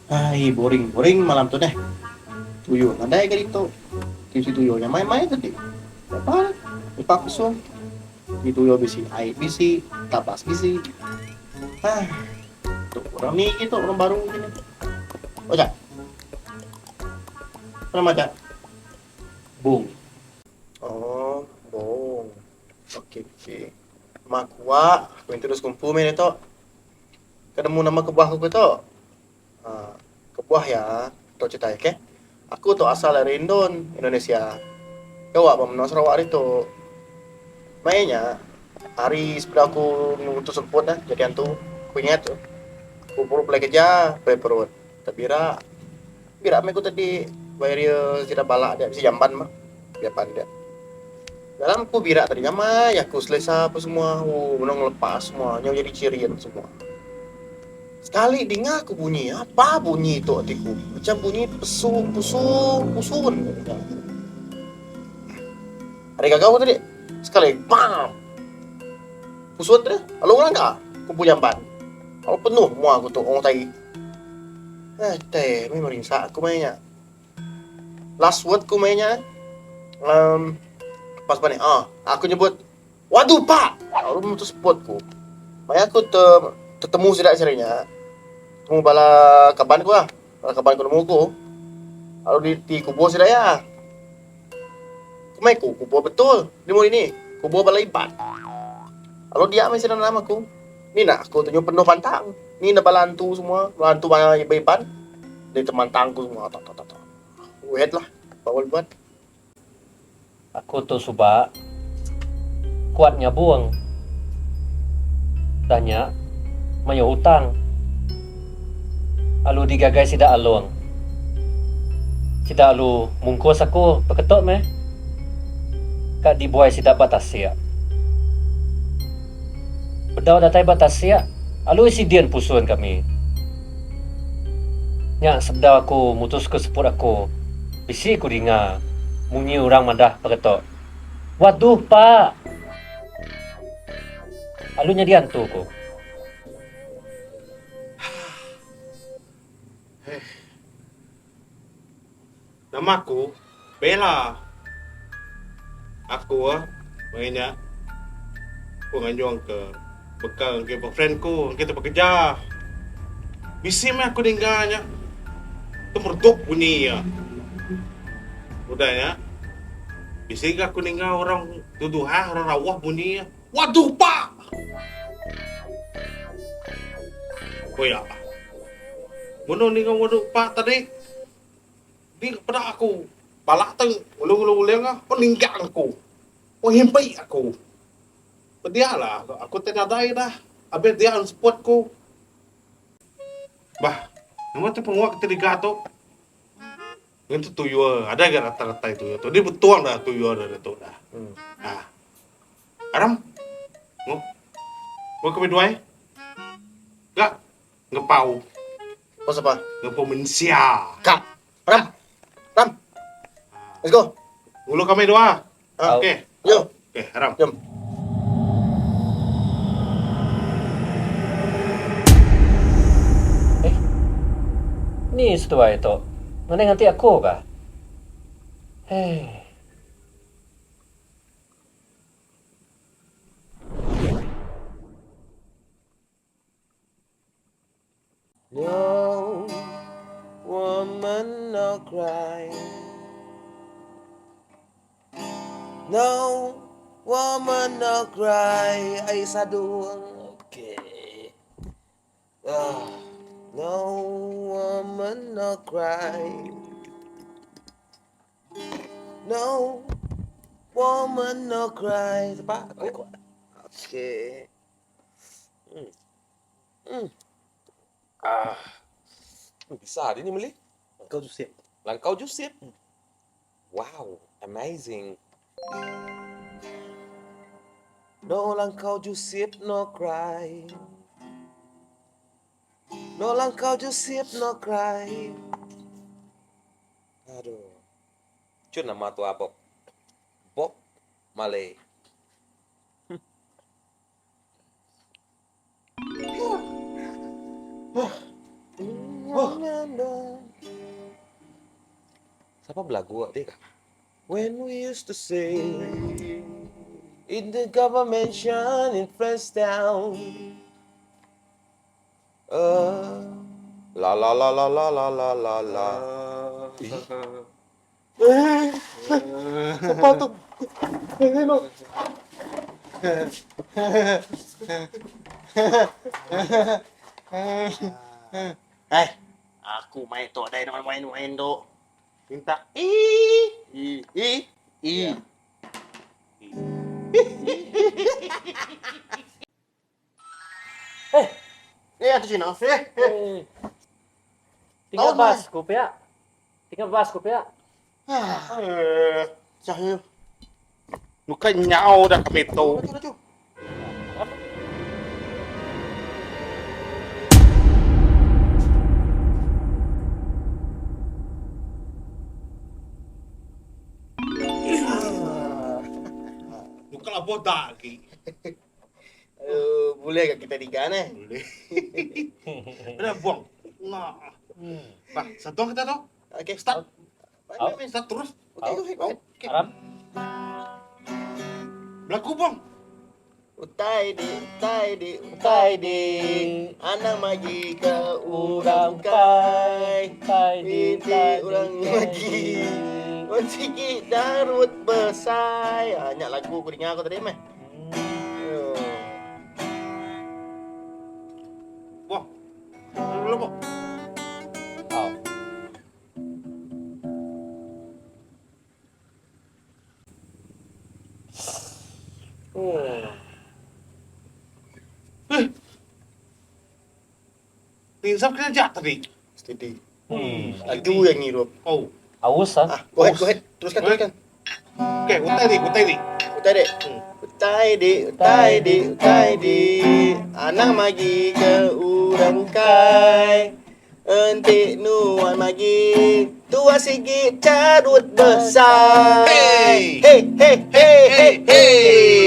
Ai boring boring malam tu neh. Tuyul nadai ga ditu. Ti bisi tuyul nya mai mai tadi. Berapa lepa kusung. Ti tuyul bisi ai bisi, tabas bisi. Hah. Tu orang ni gitu orang baru gini. Oh ja. Apa nama ja? Bung. Oh, bung. Okey okey. Nama aku wak, aku introduce kumpu meh ditu. Ka nemu nama kebuah aku ke tu. Aaa kebuah iya tu cerita iya okey. Aku tu asal ari Indon, Indonesia. Gawa ba menua Sarawak ditu. Maya nya hari sebedau aku ngutus semput ne jadi antu aku ingat tu aku perlu pulai kerja pulai perut tebira. Bira meh aku tadi ba area sida bala dia bisi jamban mah jamban dia. Dalam ku bira tadi nyamai aku selesa apa semua ooh meno ngelepas semua nyau jadi chirin semua. Sekali dinga ku bunyi apa bunyi tu ati ku macam bunyi pesu pusu pusun dinga ku. Ari gagau ku tadi sekali bam pusun tu deh lalu ngelanggar ku empu jamban lalu penuh mua ku tu orang tai. Eh teh meh merinsa aku maya nya. Last word ku maya nya um pas ba ni ah aku nyebut waduh pak lalu mutus spot ku. Maya aku te tetemu sida sehari nya temu bala kaban ku lah bala kaban ku nemu ku lalu di ti kubur sida iya. Ku meh ku kubur betul nemu dini kubur bala Iban. Lalu dia meh sida nanam aku. Ni nak aku tu nyau penuh pantang. Ni ne bala antu semua, bala antu bala Iban Iban deh temantang ku semua tok tok tok. Wet lah bawal buat. Aku tu suba kuat nyabung. Dah nya mayuh utang alu digagai sida alung. Sida alu mungkus aku beketu meh ka dibuai sida ba tasik. Bedau datai ba tasik, alu isi din pusun kami. Nya sebedau aku mutuska seput aku, bisi ku dinga munyi orang madah peketo. Waduh pa! Alu nyadi antu ku. Heh. Nama aku Bella. Aku maya nya aku nganjung ke bekal ngagai boyfriend ku ngagai tempat kerja. Bisi meh aku ningga nya temeredup bunyi iya. Udah nya bisi ga aku ningga orang tuduh orang rawah bunyi iya. Waduh pak! Ku iya. Menu ninga waduh pak tadi. Di peda aku bala te ngulu-ngulu uling ah pun ninggang aku. Pun himpi aku. Pedia lah aku ti nadai dah abis dia support ku. Bah nama ti penguat ke tiga tu. Ngan tu tuyul ada ga rata-ratai tuyul tu. Di betung dah tuyul dah ditu dah. Ah. Aram. Ngo. Ngo ke duai. Ga ngepau. Kau sapa? Ngepo mensia. Kak. Ram. Ram. Let's go. Ngulu kami dua. Ha. Okey. Jom. Okey, Ram. Jom. Eh. Ni seduai tu. Ngena nganti aku ka. Hei. No woman no cry No woman no cry Ai sadung Okay ah. No woman no cry No woman no cry Sepa aku Okay Hmm. Hmm. Ah. Bisa dia ni meli. Langkau Jusip. Langkau Jusip. Wow, amazing. No langkau Jusip no cry. No langkau Jusip no cry. Aduh. Cun nama tua Bob. Bob Marley. Sapa belagu ti ka? When we used to say In the government mansion in French town uh, La la la la la la la la la Eh, sapa tu? Eh, no. Eh, aku mai tu dai nuan main-main tu. Minta i i i i. Eh. Eh, atu Cina. Eh, eh. Tinggal bas ku pia. Tinggal bas ku pia. Eh, cahaya. Bukan nyau dah kami tu. Bukan labuh dah agi. Uh, boleh ke kita tiga neh? Boleh. Udah buang. Nah. Bah, satu kita tu. Okay, Start. Main, main. Start terus. Okay, go ahead, go ahead. Okay. Aram. Belaku buang. Utai di, utai di, utai di. Anang magi ke urang bukai. Utai di, Binti utai di, urang utai magi. di. Wan sikit darut besai. Ah, nyak lagu aku dengar aku tadi meh. Oh. Buang. Dulu buang. Au. Oh. Eh. Tinsap kena jak tadi. Steady. Steady. Laju yang ngirup. Oh. Aus ah. Ah, go ahead, go ahead. Teruskan, teruskan. Okay, utai di, utai di. Utai dek. Utai di, utai di, utai di. Anang magi ke urang bukai. Enti nuan magi tua sigi carut besar. Hey! Hey, hey, hey, hey, hey.